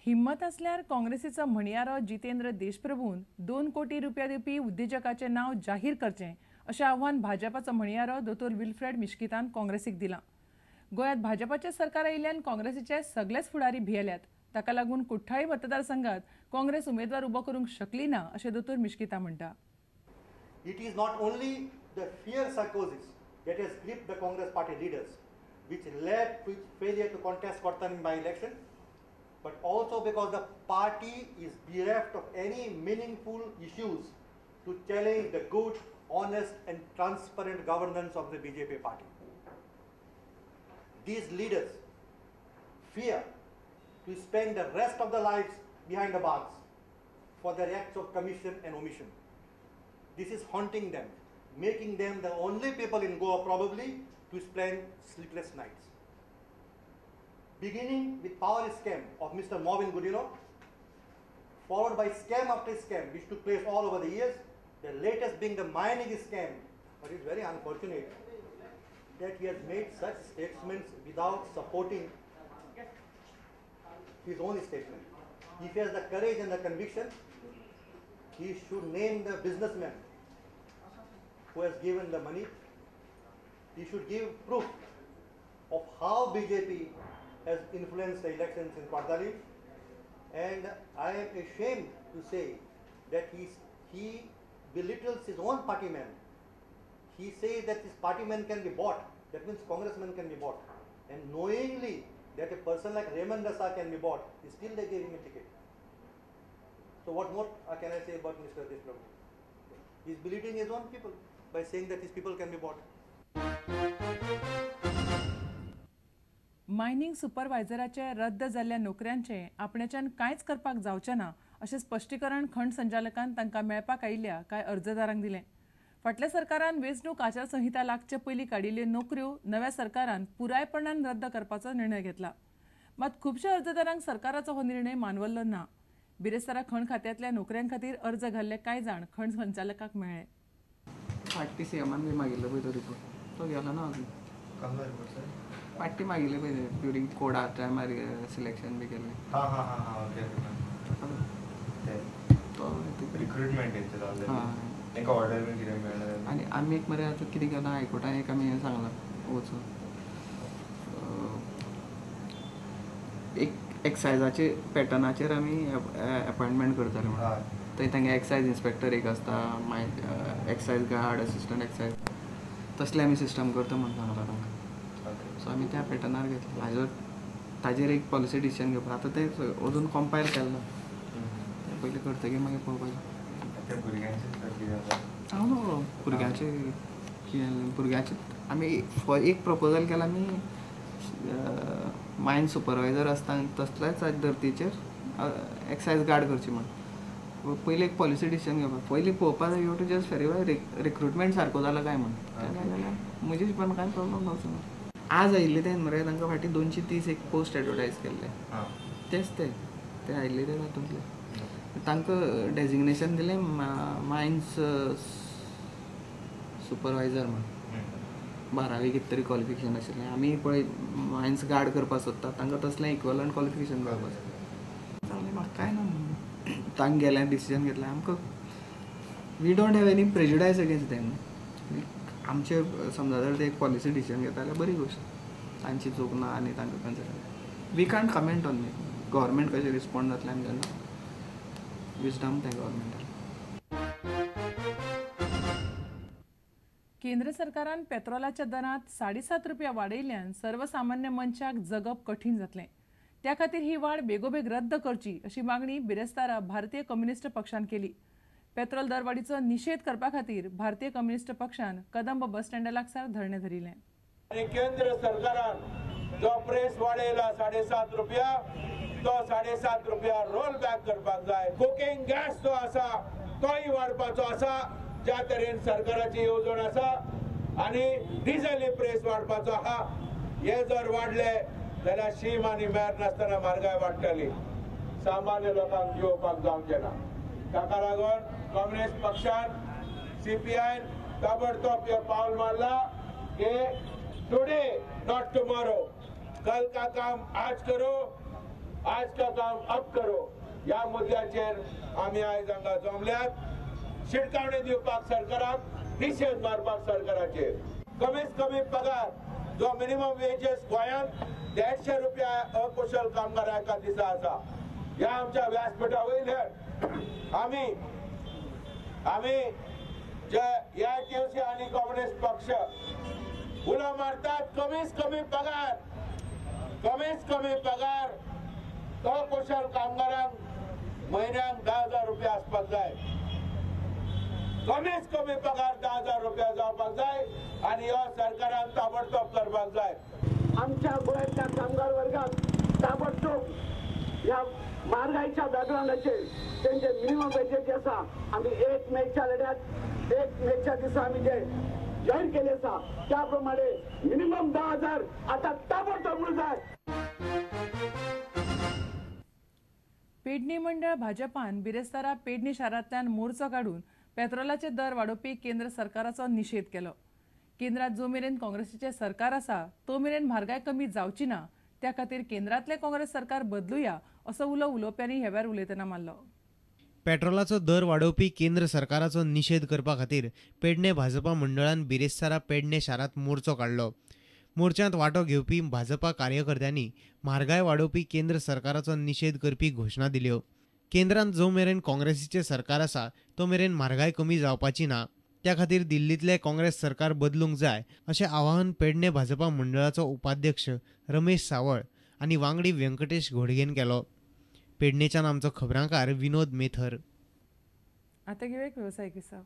हिम्मत असल्यार काँग्रेसीचो म्हणयारो जितेंद्र देशप्रभून 2 कोटी रुपया दिवपी उद्देजकाचें नांव जाहीर करचें अशें आव्हान भाजपाचो म्हणयारो दोतोर विल्फ्रेड मिश्कितान काँग्रेसीक दिलां। गोंयांत भाजपाचें सरकार आयिल्ल्यान काँग्रेसीचे सगळेच फुडारी भियेल्यात। ताका लागून कुठ्ठाळी मतदारसंघात काँग्रेस उमेदवार उबो करूंक शकली ना अशें दोतोर मिश्किता म्हणटा। It is not only the fear psychosis that has gripped the Congress party leaders, which led to its failure to contest Cortalim by election, but also because the party is bereft of any meaningful issues to challenge the good, honest and transparent governance of the BJP party. These leaders fear to spend the rest of their lives behind the bars for their acts of commission and omission. This is haunting them, making them the only people in Goa probably to spend sleepless nights. Beginning with power scam of Mr. Mauvin Godinho, followed by scam after scam which took place all over the years, the latest being the mining scam. But it's very unfortunate that he has made such statements without supporting his own statement. If he has the courage and the conviction, he should name the businessman who has given the money. He should give proof of how BJP has influenced the elections in Cortalim. And I am ashamed to say that he belittles his own party man. He says that his party man can be bought. That means congressman can be bought. And knowingly that a person like Raymond Rasa can be bought, still they gave him a ticket. So what more can I say about Mr. Deshprabhu? He is belittling his own people by saying that his people can be bought. Mining सुपरवायझराचे रद्द जाल्ल्या नोकऱ्यांचे आपण्याच्यान कांयच करपाक जावचें ना अशें स्पश्टीकरण खण संचालकान तांकां मेळपाक आयिल्ल्या कांय अर्जदारांक दिलें। फाटल्या सरकारान वेंचणूक आचारसंहिता लागचे पयलीं काडिल्ल्यो नोकऱ्यो नव्या सरकारान पुरायपणान रद्द करपाचो निर्णय घेतला। मात खुबश्या अर्जदारांक सरकाराचो हो निर्णय मानवल्लो ना। बिरेस्तारा खण खात्यांतल्या नोकऱ्यां खातीर अर्ज घाल्ले कांय जाण खण संचालकाक मेळ्ळे। फाटी सीएमान बी मागिल्लो पळय तो रिपोर्ट, तो गेलो ना अजून। कसलो रिपोर्ट सर? फाटी मागिल्ले पळय ड्युरींग कोडा टायमार सिलेक्शन बी केल्लें। हां हां हां हां ओके ओके। तो रिक्रुटमेंट हेचें जाल्लें तांकां ऑर्डर बीन कितें मेळ्ळें। आनी आमी एक मरे आतां कितें केलां हायकोर्टान एक आमी हें सांगलां वचून एक एक्सायजाचे पॅटर्नाचेर आमी अपॉयंटमेंट करतले म्हणून। थंय तांगे एक्सायज इन्स्पेक्टर एक आसता, मागीर एक्सायज गार्ड, असिस्टंट एक्सायज, तसले आमी सिस्टम करता म्हणून सांगलां तांकां। सो आमी त्या पॅटर्नार घेतले। हाजो ताजेर एक पॉलिसी डिसिजन घेवपाक आतां तें अजून कंपायल केलें ना, तें पयलीं करतकीर मागीर पळोवपाचें। हांव न्हू भुरग्यांचे कितें भुरग्यांचे आमी एक प्रपोजल केलां आमी मायन सुपरवायजर आसता तसल्याच धर्तीचेर एक्सायज गार्ड करची म्हण। पयलीं एक पॉलिसी डिसिजन घेवपाक पयलीं पळोवपाक जाय, you to just verify recruitment सारको जाला काय म्हण, जाल्यार म्हजे हिशोबान कांय प्रॉब्लम जावचो ना। आज आयिल्ले ते मरे तांकां फाटीं 230 एक पोस्ट एडवर्टायज केल्ले, तेच ते ते आयिल्ले ते तातूंतले तांकां डेजिग्नेशन दिलें मायन्स सुपरवायजर म्हण। 12वी कितें तरी क्वॉलिफिकेशन आशिल्लें। आमी पळय मायन्स गार्ड करपाक सोदता तांकां तसलें इक्वलंट क्वॉलिफिकेशन मेळपाक जाय। सांगलें म्हाका कांय ना, तांकां गेलें डिसिजन घेतलें। आमकां we don't have any prejudice against them. आमचे समजा जर ते एक पॉलिसी डिसिजन घेता जाल्यार बरी गोश्ट, तांची चूक ना आनी तांकां consider we can't comment on it. Government कशें रिस्पोंड जातलें आमी तेन्ना विजडम तें गव्हर्मेंटाक। केंद्र सरकारान पेट्रोलाच्या दरांत 7.5 रुपया वाडयल्ल्यान सर्वसामान्य मनशाक जगप कठीण जातलें। त्या खातीर ही वाड बेगोबेग रद्द करची अशी मागणी बिरेस्तारा भारतीय कम्युनिस्ट पक्षान केली। पेट्रोल दरवाडीचो निषेध करपा खातीर भारतीय कम्युनिस्ट पक्षान कदंब बस स्टँडा लागसार धरणें धरिल्लें। केंद्र सरकारान जो प्रेस वाडयला 7.5 रुपया, तो 7.5 रुपया रोल बॅक करपाक जाय। कुकिंग गॅस जो आसा तोय वाडपाचो आसा, ज्या तरेन सरकाराची येवजण आसा, आनी डिझेल प्रेस वाडपाचो आहा। हे जर वाडले जाल्यार शीम आनी मेर नासतना म्हारगाय वाडटली, सामान्य लोकांक जिवपाक जावचें ना। ताका लागून कम्युनिस्ट पक्षान सीपीआयन ताबडतोब हे पावल मारला की टुडे not tomorrow, कल का काम आज करो। आज का काम अब करो ह्या मुद्द्याचेर आमी आयज हांगा जमल्यात. शिटकावणी दिवपाक सरकाराक, निशेध मारपाक सरकाराचेर. कमीत कमी पगार जो मिनिमम वेजेस गोंयांत 150 रुपया अकुशल कामगारा एका दिसा आसा. ह्या आमच्या व्यासपीठा वयल्यान आमी आमी जे AITUC आनी कम्युनिस्ट पक्ष उलो मारतात, कमीत कमी पगार, कमीत कमी पगार अकुशल कामगारांक म्हयन्याक 10,000 रुपया आसपाक जाय. कमीत कमी पगार 10,000 रुपया जावपाक जाय आनी ह्यो सरकारान ताबडतोब करपाक जाय. आमच्या गोंयांतल्या कामगार वर्गाक ताबडतोब ह्या म्हारगायच्या बॅकग्रावंडाचेर तेंचे मिनिमम वेजेस जे आसा आमी 1 मेच्या लढ्यात 1 मेच्या दिसा आमी जे जाहीर केले आसा त्या प्रमाणे मिनिमम 10,000 आतां ताबडतोब मेळूंक जाय. पेडणी मंडळ भाजपान बिरेस्तारा पेडणी शारांतल्यान मोर्चो काडून पेट्रोलाचे दर वाडोवपी केंद्र सरकाराचो निशेध केलो. केंद्रात जो मेरेन काँग्रेसीचें सरकार आसा तो मेरेन म्हारगाय कमी जावची ना, त्या खातीर केंद्रांतलें काँग्रेस सरकार बदलुया असो उलो उलोवप्यांनी ह्या वेळार उलयतना मारलो. पेट्रोलाचो दर वाडोवपी केंद्र सरकाराचो निशेध करपा खातीर पेडणे भाजपा मंडळान बिरेस्तारा पेडणे शारांत मोर्चो काडलो. मोर्चांत वांटो घेवपी भाजपा कार्यकर्त्यांनी म्हारगाय वाडोवपी केंद्र सरकाराचो निशेध करपी घोशणा दिल्यो. केंद्रांत जो मेरेन काँग्रेसीचें सरकार आसा तो मेरेन म्हारगाय कमी जावपाची ना, त्या खातीर दिल्लींतलें काँग्रेस सरकार बदलूंक जाय अशें आवाहन पेडणे भाजपा मंडळाचो उपाध्यक्ष रमेश सावळ आनी वांगडी व्यंकटेश घोडगेन केलो. पेडणेच्यान आमचो खबरांकार विनोद मेथर. आतां घेवया एक वेवसायीक विसाव.